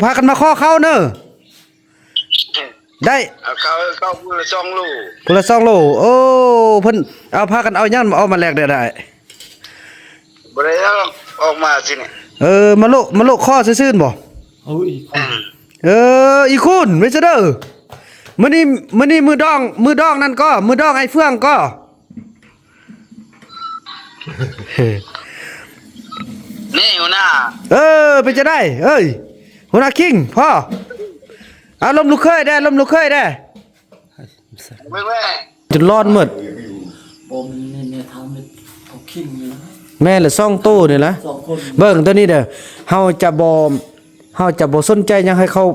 ພາກັນມາຂໍເຂົ້າເນີ. ໄດ້ ເອົາເຂົ້າ ເຂົ້າຜູ້ລະສອງໂລ ຜູ້ລະສອງໂລ. ໂອ້ ເພິ່ນເອົາ ພາກັນເອົາຫຍັງອອກມາແລກໄດ້? ໄດ້ ບໍ່ໄດ້ເອົາອອກມາຊິນີ້. ເອີ ມາໂລະ ມາໂລະຂໍຊື່ໆບໍ? ເອີ ອີກຄົນ ເອີ ອີກຄົນ ເວຊະເດີ. ມື້ນີ້ ມື້ນີ້ມື້ດອງ ມື້ດອງນັ້ນກໍ ມື້ດອງໄອ້ເຟືອງກໍ. ນີ້ຫົວໜ້າ ເອີ ເປັນຈັ່ງໃດເອີຍ ຫົວໜ້າຄິງ? ພໍ ອາລົມລູກເຂີຍແດ່ ລົມລູກເຂີຍແດ່. ເບິ່ງແລ້ວ ຈົນຮ້ອນໝົດ. ບໍ່ ແມ່ນ ແມ່ນ ແມ່ເຖົ້າ ແມ່ເຖົ້າຄິງນີ້ນະ. ແມ່ນລະ ສອງໂຕນີ້ລະ ສອງຄົນ. ເບິ່ງໂຕນີ້ເດີ ເຮົາຈະບໍ່ ເຮົາຈະບໍ່ສົນໃຈຫຍັງ ໃຫ້ເຂົາ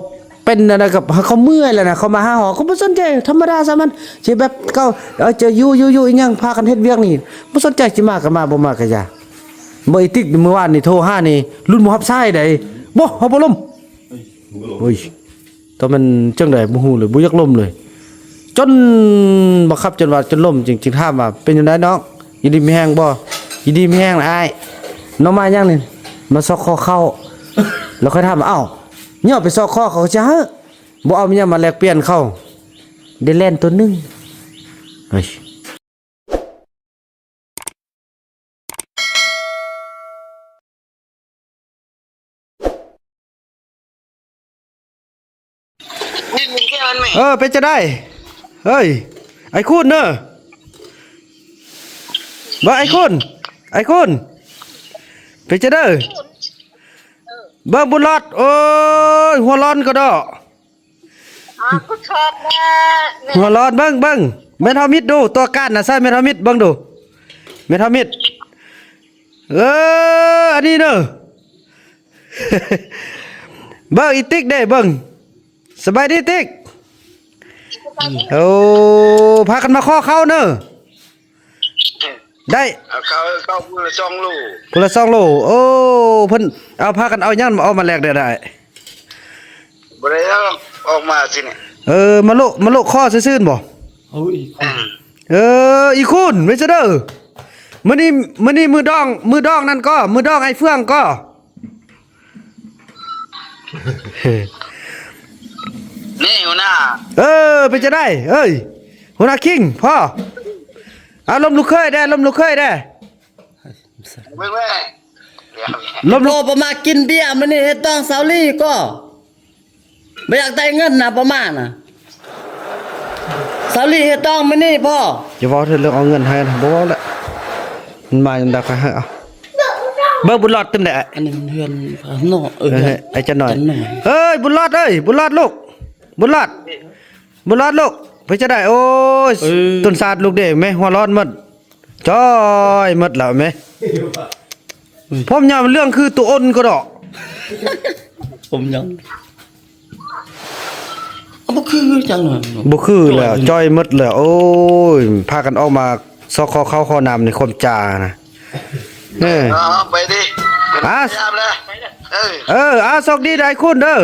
ເປັນອັນໃດກໍໃຫ້ເຂົາເມື່ອຍແລ້ວນະ ເຂົາມາຫາເຮົາ ເຂົາບໍ່ສົນໃຈ ທຳມະດາຊ່ຳມັນ. ຊິແບບເຂົາ ເອີ ຈະຢູ່ ຢູ່ ຢູ່ອີຫຍັງ ພາກັນເຮັດວຽກນີ້ ບໍ່ສົນໃຈ ຊິມາກໍມາ ບໍ່ມາກໍຢ່າ. ເບິ່ງອີຕິກມື້ວານນີ້ໂທຫານີ້ ລຸ້ນບໍ່ຮັບສາຍໃດ. ບໍ່ ເຮົາບໍ່ລົມ. ໂອ້ຍ ຕອນແມ່ນຈັ່ງໃດບໍ່ຮູ້ເລີຍ ບໍ່ຢາກລົມເລີຍ ຈົນບັງຄັບ ຈົນວ່າຈົນລົມ ຈຶ່ງ ຈຶ່ງຖາມວ່າ ເປັນຈັ່ງໃດນ້ອງ ຢູ່ດີມີແຮງບໍ່? ຢູ່ດີມີແຮງລະອ້າຍ. ນ້ອງມາຫຍັງນີ້? ມາຊອກຂໍເຂົ້າ. ແລ້ວຂ້ອຍຖາມວ່າ ເອົ້າ ຍ້ອນໄປຊອກຂໍເຂົາຊິໃຫ້ ບໍ່ເອົາຫຍັງມາແລກປ່ຽນເຂົາ ໄດ້ແລ່ນໂຕໜຶ່ງ. ເຮີ້ຍ ເອີ ເປັນຈັ່ງໃດ? ເຮີ້ຍ ໄອ້ຄູນເດີ ເບິ່ງໄອ້ຄູນ ໄອ້ຄູນ ເປັນຈັ່ງໃດ? ເບິ່ງບຸນຫຼອດ ໂອ້ຍ ຫົວຮ້ອນກະດໍ້. ອ່າ ຜູ້ຊອບແດ່ ຫົວຮ້ອນ ເບິ່ງ ເບິ່ງແມ່ເຖົ້າມິດດູ ຕົວການນະ ໃສ່ແມ່ເຖົ້າມິດເບິ່ງດູ ແມ່ເຖົ້າມິດ. ເອີ ອັນນີ້ເດີ ເບິ່ງອີຕິກເດ້ ເບິ່ງ. ສະບາຍດີຕິກ. ໂອ້ ພາກັນມາຂໍເຂົ້າເນີ. ໄດ້ ເອົາເຂົ້າ ເຂົ້າຜູ້ລະສອງໂລ ຜູ້ລະສອງໂລ. ໂອ້ ເພິ່ນເອົາ ພາກັນເອົາຫຍັງອອກມາແລກໄດ້? ໄດ້ ບໍ່ໄດ້ເອົາອອກມາຊິນີ້. ເອີ ມາໂລະ ມາໂລະຂໍຊື່ໆບໍ? ເອີ ອີກຄົນ ເອີ ອີກຄົນ ເວຊະເດີ. ມື້ນີ້ ມື້ນີ້ມື້ດອງ ມື້ດອງນັ້ນກໍ ມື້ດອງໄອ້ເຟືອງກໍ. ນີ້ຫົວໜ້າ ເອີ ເປັນຈັ່ງໃດເອີຍ ຫົວໜ້າຄິງ? ພໍ ອາລົມລູກເຂີຍແດ່ ລົມລູກເຂີຍແດ່. ເບິ່ງແລ້ວ ລົມລູກ ບໍ່ປະມາກິນເບຍມື້ນີ້ ເຮັດຕ້ອງສາວລີກໍ ບໍ່ຢາກໄດ້ເງິນນະ ປະມານນະ. ສາວລີເຮັດຕ້ອງມື້ນີ້ພໍ. ຢ່າເວົ້າເຖິງເລື່ອງເອົາເງິນໃຫ້ນະ ບໍ່ເວົ້າແລ້ວ ມັນມາຍາມໃດຂ້ອຍໃຫ້ເອົາ. ເບິ່ງບຸນຫຼອດຕື່ມແດ່ ອັນນີ້ມັນເຮືອນນ້ອງ ເອີ ເອີ ໄອ້ຈັນໜ້ອຍ ເອີຍ ບຸນຫຼອດເອີຍ ບຸນຫຼອດລູກ ບຸນຫຼອດ ບຸນຫຼອດລູກ ເປັນຈັ່ງໃດ? ໂອ້ຍ ເອີ ຕົ້ນສາດລູກເດ້ ແມ່ຫົວຮ້ອນໝົດ ຈ່ອຍໝົດແລ້ວແມ່. ອືມ ຜົມຍາວເລື່ອງຄືໂຕອົນກໍດອກ ຜົມຍາວ ບໍ່ຄືຈັງ ບໍ່ຄືແລ້ວ ຈ່ອຍໝົດແລ້ວ. ໂອ້ຍ ພາກັນອອກມາຊອກຂໍເຂົ້າຂໍນ້ຳໃນຄວາມຈານະ. ເອີ ເອີ ໄປດິ ອາ ຍາມແລ້ວ ເອີ ເອີ ອາ ໂຊກດີໄດ໋ຄຸນເດີ.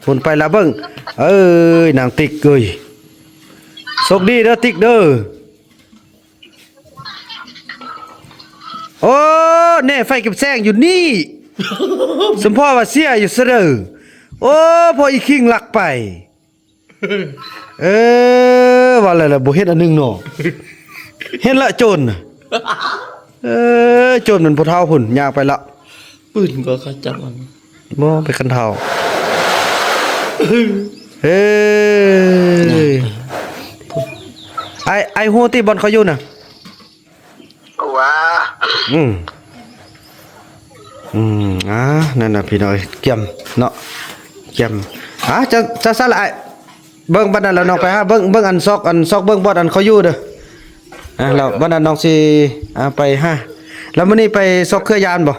ພຸ້ນໄປລະເບິ່ງ ເອີຍ ນາງຕິກເອີຍ ໂຊກດີເດີຕິກເດີ. ໂອ້ ແນ່ໄຟກັບແສງຢູ່ນີ້ ສົມພໍວ່າເສຍຢູ່ຊະເດີ. ໂອ້ ພໍອີຄິງລັກໄປ. ເອີ ວ່າແລ້ວລະບໍ່ເຫັນອັນໜຶ່ງເນາະ ເຫັນລະໂຈນ. ເອີ ໂຈນມັນຜູ້ເຖົ້າພຸ້ນ ຍ່າງໄປລະ ປືນກໍເຂົາຈັບມັນ ບໍ່ ໄປຄັນເທົາ. ເອີ ອ້າຍ ອ້າຍຮູ້ຕິບ່ອນເຂົາຢູ່ນະ? ວ່າ ອືມ ອືມ ອ່າ ນັ້ນນະພີ່ນ້ອງ ກຽມເນາະ ກຽມ. ອ່າ ຈະ ຈະຊັ້ນລະອ້າຍ ເບິ່ງບັດນັ້ນລະນ້ອງໄປຫາເບິ່ງ ເບິ່ງອັນຊອກ ອັນຊອກເບິ່ງບ່ອນອັນເຂົາຢູ່ເດີ. ອ່າ ແລ້ວບັດນັ້ນນ້ອງຊິ ອ່າ ໄປຫາ ແລ້ວມື້ນີ້ໄປຊອກເຄືອຢານບໍ່?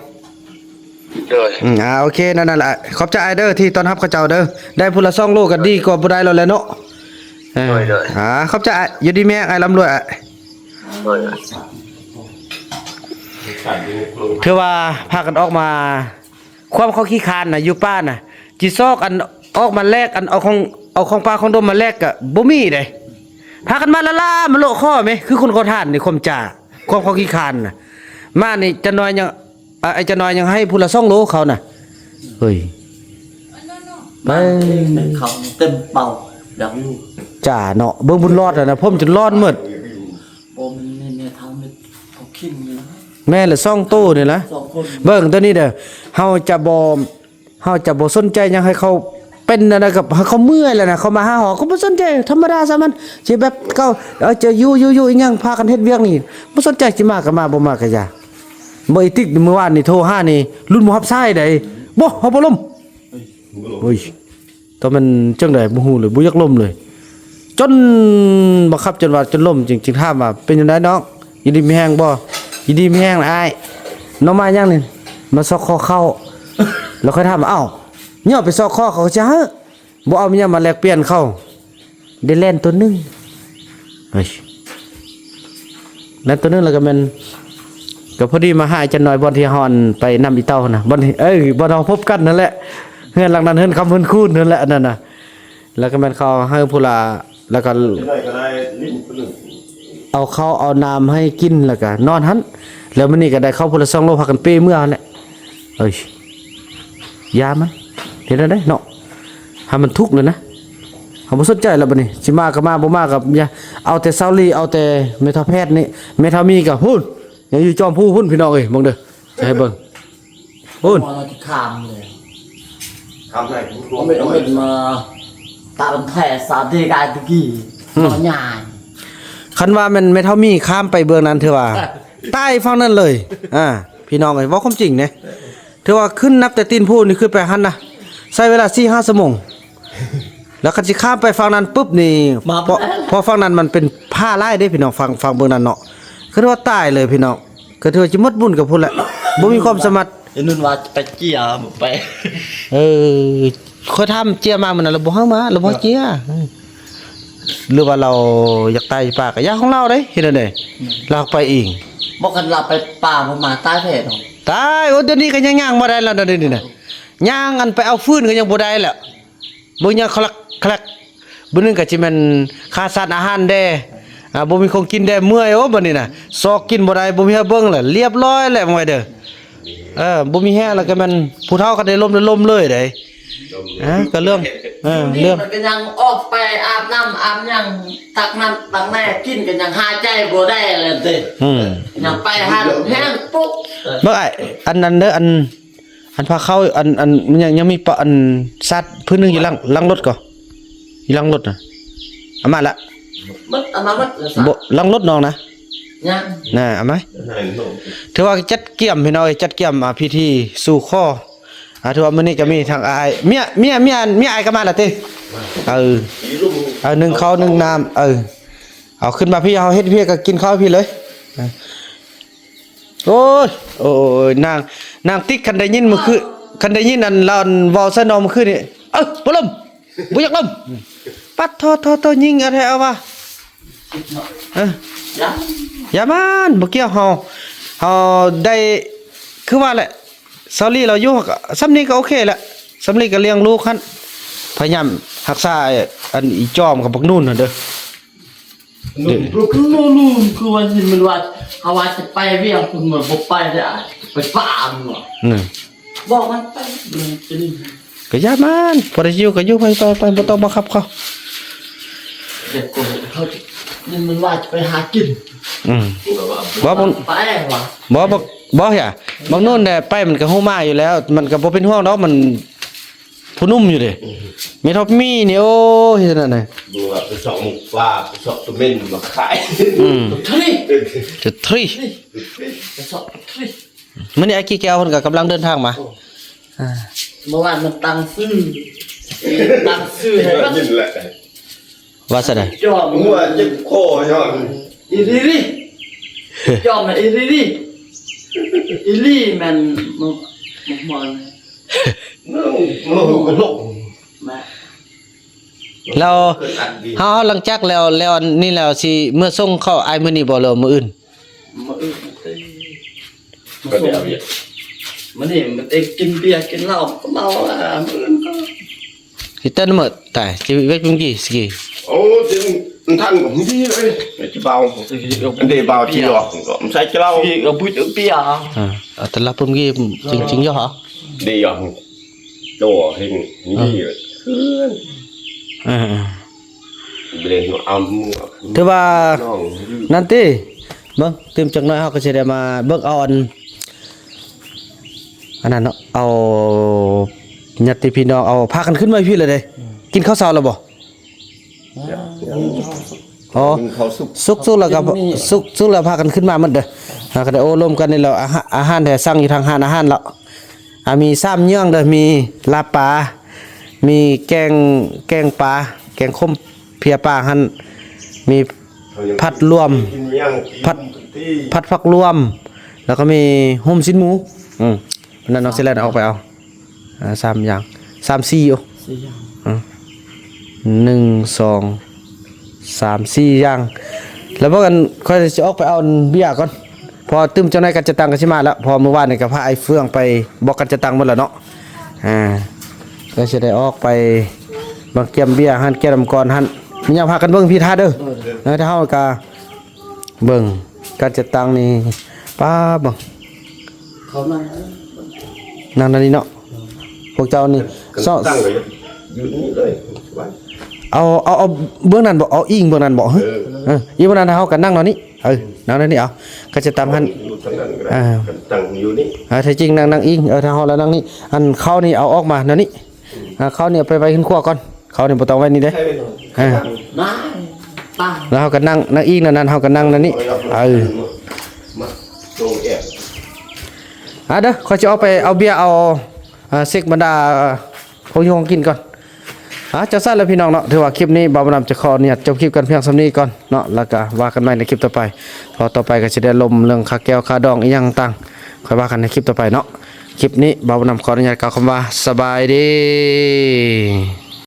ໂດຍ ອືມ ອ່າ ໂອເຄ ນັ້ນນະລະ ຂອບໃຈອ້າຍເດີທີ່ຕ້ອນຮັບເຂົາເຈົ້າເດີ. ໄດ້ຜູ້ລະສອງໂລກໍດີກວ່າບໍ່ໄດ້ແລ້ວແຫຼະເນາະ. ເອີ ໂດຍ ໂດຍ ອ່າ ຂອບໃຈອ້າຍ ຢູ່ດີມີແຮງອ້າຍ ລ່ຳລວຍອ້າຍ. ໂດຍ ຖືວ່າພາກັນອອກມາ ຄວາມເຂົາຂີ້ຄ້ານນະ ຢູ່ປ່ານະ ຊິຊອກອັນອອກມາແລກ ອັນເອົາຂອງ ເອົາຂອງປ່າຂອງດົງມາແລກກະບໍ່ມີເດ້. ພາກັນມາລ້າໆ ມາໂລະຂໍແມ ຄືຄົນຂໍທານນີ້ ຄວາມຈາ ຄວາມເຂົາຂີ້ຄ້ານນະ. ມານີ້ຈັກໜ້ອຍຍັງ ອາ ໄອ້ຈັກໜ້ອຍຍັງໃຫ້ຜູ້ລະສອງໂລເຂົານະ. ເຮີ້ຍ ເບິ່ງ ເຂົາເຕັມເປົາ ຢາກຢູ່ ຈ້າເນາະ. ເບິ່ງບຸນຫຼອດຫັ້ນນະ ຜົມຈົນຫຼອນໝົດ. ບໍ່ ມັນມີແມ່ເຖົ້າ ແມ່ເຖົ້າຄິງນີ້ ແມ່ນລະ ສອງໂຕນີ້ລະ ສອງຄົນ. ເບິ່ງໂຕນີ້ເດີ ເຮົາຈະບໍ່ ເຮົາຈະບໍ່ສົນໃຈຫຍັງ ໃຫ້ເຂົາເປັນອັນໃດກໍໃຫ້ເຂົາເມື່ອຍແລ້ວນະ ເຂົາມາຫາເຮົາກໍບໍ່ສົນໃຈ ທຳມະດາຊ່ຳມັນ. ຊິແບບເຂົາ ເອີ ຈະຢູ່ ຢູ່ ຢູ່ອີຫຍັງ ພາກັນເຮັດວຽກນີ້ ບໍ່ສົນໃຈ ຊິມາກໍມາ ບໍ່ມາກໍຢ່າ. ບໍ່ ອີຕິກມື້ວານນີ້ໂທຫານີ້ ລຸ້ນບໍ່ຮັບສາຍໃດ. ບໍ່ ເຮົາບໍ່ລົມ. ໂອ້ຍ ຕອນແມ່ນຈັ່ງໃດບໍ່ຮູ້ເລີຍ ບໍ່ຢາກລົມເລີຍ ຈົນບັງຄັບ ຈົນວ່າຈົນລົມ ຈຶ່ງ ຈຶ່ງຖາມວ່າ ເປັນຈັ່ງໃດນ້ອງ ຢູ່ດີມີແຮງບໍ່? ຢູ່ດີມີແຮງລະອ້າຍ. ນ້ອງມາຫຍັງນີ້? ມາຊອກຂໍເຂົ້າ. ແລ້ວຂ້ອຍຖາມວ່າ ເອົ້າ ຍ້ອນໄປຊອກຂໍເຂົາກໍຊິໃຫ້ ບໍ່ເອົາຫຍັງມາແລກປ່ຽນເຂົາ ໄດ້ແລ່ນໂຕໜຶ່ງ ເອີຍ ແລ່ນໂຕໜຶ່ງ ແລ້ວກໍແມ່ນ ກໍພໍດີມາຫາອາຈານນ້ອຍ ບ່ອນທີ່ເຮົາ ອັນ ໄປນຳອີເຕົ້າຫັ້ນນະ ບ່ອນທີ່ ເອີ ບ່ອນເຮົາພົບກັນຫັ້ນແຫຼະ ເຮືອນຫຼັງນັ້ນ ເຮືອນຄຳເຮືອນຄູນຫັ້ນແຫຼະ ອັນນັ້ນນະ. ແລ້ວກໍແມ່ນເຂົາໃຫ້ຜູ້ລະ ແລ້ວກໍ ເອົາເຂົ້າເອົານ້ຳໃຫ້ກິນ ແລ້ວກໍນອນຫັ້ນ. ແລ້ວມື້ນີ້ກໍໄດ້ເຂົ້າຜູ້ລະສອງໂລ ພາກັນເປ້ເມືອຫັ້ນແຫຼະ. ເອີຍ ຢ່າມັນ ເຮັດແນວໃດເນາະ ໃຫ້ມັນທຸກເລີຍນະ. ເຮົາບໍ່ສົນໃຈແລ້ວບັດນີ້ ຊິມາກໍມາ ບໍ່ມາກໍຢ່າ. ເອົາແຕ່ຊາວລີ ເອົາແຕ່ແມ່ເຖົ້າແພດນີ້ ແມ່ເຖົ້າມີກໍພຸ້ນ ຍັງຢູ່ຈອມພູພຸ້ນ ພີ່ນ້ອງເອີຍ. ເບິ່ງເດີ ຈະໃຫ້ເບິ່ງ ພຸ້ນ ວ່າເຮົາຊິຂ້າມເລີຍ ຂ້າມໃຫ້ ເອົາເມັດ ເອົາເມັດມາຕາມແທ້ສາເດກາຍຕະກີ ອືມ ເນາະຍາຍ. ຄັນວ່າແມ່ນແມ່ເຖົ້າມີຂ້າມໄປເບື້ອງນັ້ນ ຖືວ່າ ເອີ ຕາຍຝັ່ງນັ້ນເລີຍ. ອ່າ ພີ່ນ້ອງເອີຍ ເວົ້າຄວາມຈິງເດ້ ຖືວ່າຂຶ້ນນັບແຕ່ຕີນພູນີ້ຂຶ້ນໄປຫັ້ນນະ ໃຊ້ເວລາສີ່ຫ້າຊົ່ວໂມງ. ແລ້ວຄັນຊິຂ້າມໄປຝັ່ງນັ້ນປຶບນີ້ ມາ ເພາະ ແລ້ວ ເພາະຝັ່ງນັ້ນມັນເປັນຜາຫຼາຍເດ້ພີ່ນ້ອງ ຝັ່ງ ຝັ່ງເບື້ອງນັ້ນເນາະ ຄືວ່າຕາຍເລີຍພີ່ນ້ອງ ຄືວ່າຊິໝົດບຸນກັບພຸ້ນແຫຼະ ບໍ່ມີຄວາມສາມາດ. ໄອ້ນຸ່ນວ່າໄປເຈຍ ບໍ່ໄປ ເອີ ຂ້ອຍຖາມເຈຍມາມື້ນັ້ນ ລາວບໍ່ໃຫ້ມາ ລາວບໍ່ໃຫ້ເຈຍ ເອີ ຫຼືວ່າລາວຢາກຕາຍຢູ່ປ່າກໍຢ່າຂອງລາວເດ້ ເຮັດແນວໃດ ອືມ ລາວໄປເອງ. ບໍ່ ຄັນລາວໄປປ່າບໍ່ມາຕາຍແທ້ເນາະ ຕາຍ. ໂອ້ ດຽວນີ້ກໍຍັງຍ່າງບໍ່ໄດ້ແລ້ວນະ ດຽວນີ້ນະ ຍ່າງອັນໄປເອົາຟືນກໍຍັງບໍ່ໄດ້ແລ້ວ. ເບິ່ງຫຍັງຄະລັກຄະແລັກ ບາດໜຶ່ງກໍຊິແມ່ນຂາດສານອາຫານແດ່ ອ່າ ບໍ່ມີຂອງກິນແດ່ ເມື່ອຍ. ໂອ້ ບາດນີ້ນະ ຊອກກິນບໍ່ໄດ້ ບໍ່ມີໃຫ້ເບິ່ງແຫຼະ ລຽບລ້ອຍແຫຼະ ໝວຍເດີ. ເອີ ບໍ່ມີແຮງແລ້ວກໍແມ່ນຜູ້ເຖົ້າ ຄັນໄດ້ລົມໄດ້ລົມເລີຍເດ້. ອ່າ ກໍເລື່ອງ ເອີ ເລື່ອງ ມັນກໍຍັງອອກໄປອາບນ້ຳອາບຫຍັງ ຕັກນ້ຳຕັກແນ່ກິນ ກໍຍັງຫາຍໃຈບໍ່ໄດ້ແລ້ວເດ້. ອືມ ຍັງໄປຫາແຮງປຸກ. ເບິ່ງອ້າຍ ອັນນັ້ນເດີ ອັນ ອັນພາເຂົ້າ ອັນ ອັນ ຍັງ ຍັງມີປະ ອັນ ສາດພື້ນໜຶ່ງຢູ່ຫຼັງ ຫຼັງລົດກໍ ຢູ່ຫຼັງລົດນະ ເອົາມາລະ ໝົດ ເອົາມາໝົດແລ້ວສາດ ບໍ່ ຫຼັງລົດນ້ອງນະ ຍັງນະ ເອົາມາ. ຖືວ່າຈັດກຽມພີ່ນ້ອງເອີຍ ຈັດກຽມ ອ່າ ພິທີສູ່ຂໍ ອ່າ ຖືວ່າມື້ນີ້ກໍມີທັງອ້າຍ ເມຍ ເມຍ ເມຍ ເມຍອ້າຍກໍມາລະຕິ ເອີ ເອົາໜຶ່ງເຂົ້າໜຶ່ງນ້ຳ ເອີ ເອົາຂຶ້ນມາພີ້ ເຮົາເຮັດເພຍກໍກິນເຂົ້າພີ້ເລີຍ. ໂອ້ຍ ໂອ້ຍ ນາງ ນາງຕິກ ຄັນໄດ້ຍິນມື້ຄືນ ຄັນໄດ້ຍິນອັນລາວເວົ້າໃສ່ນ້ອງມື້ຄືນນີ້ ເອີ ບໍ່ລົມ ບໍ່ຢາກລົມ. ປັດໂທ ໂທ ໂທ ຍິງເອົາແທ້ເອົາວ່າ ເອີ ຢ່າ ຢ່າມັນ ບໍ່ກ່ຽວ ເຮົາ ເຮົາໄດ້ ຄືວ່າແຫຼະ ຊາວລີລາວຢູ່ ສ່ຳນີ້ກໍໂອເຄແຫຼະ ສ່ຳນີ້ກໍລ້ຽງລູກຫັ້ນ ພະຍາຍາມຮັກສາ ອັນ ອີຈອມກັບບັກນູນຫັ້ນເດີ. ໂນ່ນ ໂນ່ນ ໂນ່ນ ຄືວ່າຊິ ມັນວ່າ ເຮົາວ່າຈະໄປວຽງພຸ້ນ ມັນບໍ່ໄປເດ້ ໄປປ່າມັນວ່າ ນີ້ ບອກມັນໄປ ມັນເປັນ ກໍຢ່າມັນ ບໍ່ໄດ້ຢູ່ກໍຢູ່ ໄປ ໄປ ໄປ ບໍ່ຕ້ອງບັງຄັບເຂົາ. ເດັກກໍເຂົາ ມັນວ່າຈະໄປຫາກິນ ອືມ ບໍ່ ບໍ່ ໄປວ່າ ບໍ່ ບໍ່ ບໍ່ຫຍັງ ບັກນູນແຫຼະ ໄປມັນກໍຮູ້ມາຢູ່ແລ້ວ ມັນກໍບໍ່ເປັນຫ່ວງດອກ ມັນ ຜູ້ໜຸ່ມຢູ່ເດ້ ອືມ ແມ່ນເຖົ້າມີນີ້ ໂອ້ຍ ເຮັດແນວໃດ ບໍ່ວ່າໄປຊອກໝູປ່າ ໄປຊອກຕະເໝັນມາຂາຍ ອືມ ຈະທຣີ ຈະທຣີ ໄປຊອກຕະທຣີ. ມື້ນີ້ອ້າຍກີແກ້ວເພິ່ນກໍກຳລັງເດີນທາງມາ ໂອ້ ອ່າ ເມື່ອວານມັນຕັ້ງຊື່ ຕັ້ງຊື່ໃຫ້ມັນ ຍິນແຫຼະ. ວ່າຊັ້ນໃດ ຈອມ ຫົວເຈັບຄໍຍ້ອນອີລີລີ ຈອມອີລີລີ ອີລີແມ່ນໝາກ ໝາກມ່ວງ ໂອ້ໂຫ ແມ່ນ ແລ້ວເຮົາ ເຮົາຫຼັງຈາກແລ້ວ ແລ້ວອັນນີ້ແລ້ວຊິເມືອສົ່ງເຂົາອ້າຍມື້ນີ້ບໍ່ ຫຼືມື້ອື່ນ? ມື້ອື່ນ ມາສົ່ງ ມື້ນີ້ມັນໄດ້ກິນເບຍກິນເຫຼົ້າ ກໍເມົາລະ ມື້ອື່ນກໍຊິເຕີນມື້ຕາຍ ຊິເວກເມື່ອກີ້ຊິກີ້ ໂອ້ ຈຶ່ງທັນກໍມີເລີຍ ຊິເບົາ ອັນເດເບົາທີ່ຢອກກໍໃສ່ເຫຼົ້າ ກໍບຸດເບຍ ອ່າ ເອົາແຕ່ລະປຶ້ມກີ້ ຈິງໆ ຢອກ ເດຢອກ ຕໍ່ເຮັດນີ້ເຮືອນ ເອີ ບໍ່ໄດ້ເອົາ ຖືວ່າ ນ້ອງ ນັ້ນຕິ ເບິ່ງຕື່ມຈັກໜ້ອຍເຮົາກໍຊິໄດ້ມາເບິ່ງເອົາອັນ ອັນນັ້ນເນາະ ເອົາຍາດຕິພີ່ນ້ອງ ເອົາພາກັນຂຶ້ນມາພີ້ແລ້ວເດ້. ອືມ ກິນເຂົ້າເຊົ້າແລ້ວບໍ່? ຍັງ ຍັງ ອໍ ກິນເຂົ້າສຸກ ສຸກ ສຸກແລ້ວກໍ ກິນນີ້ ສຸກ ສຸກແລ້ວພາກັນຂຶ້ນມາໝົດເດີ. ເຮົາກໍໄດ້ໂອ້ລົມກັນນີ້ແຫຼະ ອາຫານ ອາຫານແທ້ສັ່ງຢູ່ທາງຮ້ານອາຫານແລ້ວ. ອ່າ ມີສາມຢ່າງເດີ ມີລາບປາ ມີແກງ ແກງປາ ແກງຂົມເພຍປາຫັ້ນ ມີຜັດລວມ ຜັດ ຜັດຜັກລວມ ແລ້ວກໍມີຫຸ້ມຊີ້ນໝູ. ອືມ ນັ້ນນ້ອງຊິແລ່ນອອກໄປເອົາ ອ່າ ສາມຢ່າງ ສາມ ສີ່ ໂອ້ ສີ່ຢ່າງ ອືມ ໜຶ່ງ ສອງ ສາມ ສີ່ຢ່າງ. ແລ້ວບໍ່ກັນ ຂ້ອຍຊິອອກໄປເອົາເບຍກ່ອນ ເພາະຕື່ມຈັກໜ້ອຍກັນຈະຕັງກໍຊິມາແລ້ວ ເພາະມື້ວານນີ້ກໍພາໄອ້ເຟືອງໄປບອກກັນຈະຕັງໝົດແລ້ວເນາະ. ອ່າ ກໍຊິໄດ້ອອກໄປບັງກຽມເບຍຫັ້ນ ແກ້ວນ້ຳກ່ອນຫັ້ນ ມີຫຍັງພາກັນເບິ່ງພີ້ທ່າເດີ. ເອີ ເອີ ແຕ່ເຮົາກໍເບິ່ງກັນຈະຕັງນີ້ ປ້າ ເບິ່ງ ເຂົານັ່ງ ນັ່ງນັ້ນນີ້ເນາະ ພວກເຈົ້ານີ້ ກັນ ຊ- ຕັ້ງໄວ້ຢູ່ນີ້ເລີຍ ສະບາຍ. ເອົາ ເອົາ ເອົາເບື້ອງນັ້ນບໍ່? ເອົາອີງເບື້ອງນັ້ນບໍ່? ເອີ ເອີ ອີງເບື້ອງນັ້ນ ເຮົາກໍນັ່ງແນວນີ້. ເອີ ນັ່ງແນວນີ້ ເອົາ ກໍຈະຕຳຫັ້ນ ຢູ່ທາງນັ້ນກໍໄດ້ ອ່າ ກັນຕັ້ງຢູ່ນີ້. ເອີ ແທ້ຈິງນັ່ງ ນັ່ງອີງ ເອີ ທາງເຮົາລະນັ່ງນີ້ ອັນເຂົານີ້ເອົາອອກມາແນວນີ້ ອ່າ ເຂົານີ້ເອົາໄປໄວ້ເຮືອນຄົວກ່ອນ ເຂົານີ້ບໍ່ຕ້ອງໄວ້ນີ້ເດ້. ເອີ ນາງ ແລ້ວເຮົາກໍນັ່ງ ນັ່ງອີງແນວນັ້ນ ເຮົາກໍນັ່ງແນວນີ້. ເອີ ມາໂຕແອບ ອ່າ ເດີ ຂ້ອຍຊິອອກໄປເອົາເບຍ ເອົາ ເຊັກບັນດາ ຂອງຢູ່ຂອງກິນກ່ອນ. ອ່າ ຈັ່ງຊັ້ນລະພີ່ນ້ອງເນາະ ຖືວ່າຄລິບນີ້ບ່າວບຸນນຳຈະຂໍອະນຸຍາດຈົບຄລິບກັນພຽງສ່ຳນີ້ກ່ອນເນາະ ແລ້ວກະວ່າກັນໃໝ່ໃນຄລິບຕໍ່ໄປ ເພາະຕໍ່ໄປກໍຊິໄດ້ລົມເລື່ອງຄ່າແກ້ວຄ່າດອງອີ່ຫຍັງຕ່າງ ຄ່ອຍວ່າກັນໃນຄລິບຕໍ່ໄປເນາະ. ຄລິບນີ້ບ່າວບຸນນຳຂໍອະນຸຍາດກ່າວຄຳວ່າ ສະບາຍດີ.